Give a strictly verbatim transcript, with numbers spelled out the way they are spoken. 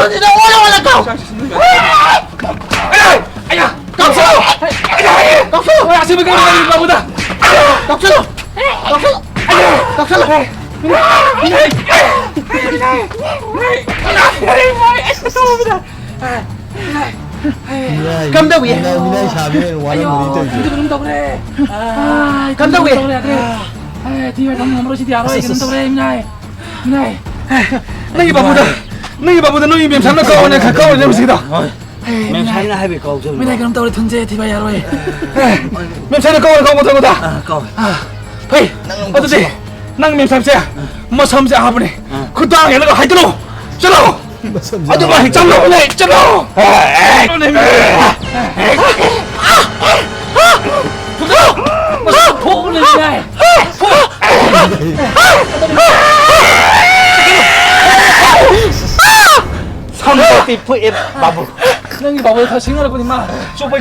ꯑꯗꯨꯗ ꯑꯣꯜꯂ ꯑꯣꯜꯂ ꯀꯥꯎ꯫ ꯑꯌꯥ! ꯑꯌꯥ! ꯀꯥꯎꯁꯜꯂꯣ! ꯑꯌꯥ! ꯀꯥꯎꯁꯜꯂꯣ! ꯑꯁꯤꯕ ꯀꯩꯅꯣ ꯀꯥꯎꯕꯗ! ꯀꯥꯎꯁꯜꯂꯣ! ꯀꯥꯎꯁꯜꯂꯣ! ꯀꯥꯎꯁꯜꯂꯣ! ꯀꯝꯗꯧꯏ? ꯃꯤꯅꯥꯏ, ꯃꯤꯅꯥꯏ ꯁꯥꯕꯅ ꯋꯥꯔꯝꯒꯅꯤ ꯇꯧꯔꯤꯁꯦ꯫ ꯀꯝꯗꯧꯏ? ꯀꯝꯗꯧꯏ? ꯊꯤꯕ ꯊꯝ ꯉꯝꯃꯔꯣꯏ, ꯁꯤꯗꯤ ꯌꯥꯔꯣꯏ꯫ ꯀꯩꯅꯣꯝ ꯇꯧꯔꯦ, ꯃꯤꯅꯥꯏ꯫ ꯃꯤꯅꯥꯏ꯫ ꯅꯪꯒꯤ ꯕꯥꯕꯨꯗ, ꯅꯪꯒꯤ ꯕꯥꯕꯨꯗ ꯅꯣꯏ ꯃꯦꯝꯁꯥꯝꯅ ꯀꯧꯔꯅꯦ, ꯀꯧꯔꯅꯦ ꯃꯁꯤꯗ꯫ ꯃꯦꯝꯁꯥꯏꯅ ꯍꯥꯏꯕ ꯀꯧ ꯆꯠꯂꯨ꯫ ꯃꯤꯅꯥꯏ ꯀꯩꯅꯣꯝ ꯇꯧꯔꯦ, ꯊꯨꯟꯁꯦ ꯊꯤꯕ ꯌꯥꯔꯣꯏ꯫ ꯃꯦꯝꯁꯥꯏꯅ ꯀꯧꯔ ꯀꯧ ꯃꯊꯛ ꯃꯊꯛ꯫ ꯑꯥ, ꯀꯧ꯫ ꯐꯩ꯫ ꯑꯗꯨꯗꯤ ꯅꯪ ꯃꯦꯝꯁꯥꯏꯁꯦ ꯃꯁꯝꯁꯦ ꯍꯥꯞꯄꯅꯦ꯫ ꯈꯨꯗꯥꯡ ꯌꯦꯜꯂꯒ ꯍꯥꯏꯗꯠꯂꯣ꯫ ꯆꯠꯂꯣ꯫ ꯃꯁꯝꯁꯦ ꯑꯗꯨꯃꯥꯏ ꯍꯥꯞꯄꯅꯦ꯫ ꯆꯠꯂꯣ, ꯆꯠꯂꯣ꯫ ꯊꯣꯛꯎꯅꯦ, ꯃꯤꯅꯥꯏ꯫ ꯁꯝꯗꯣ ꯄꯤꯛꯊꯣꯛꯑꯦ, ꯕꯥꯕꯨ꯫ ꯅꯪꯒꯤ ꯕꯥꯕꯨꯗ ꯈꯔ ꯁꯤꯡꯅꯔꯛꯄꯅꯤ, ꯃꯥ ꯆꯨꯞꯄꯩ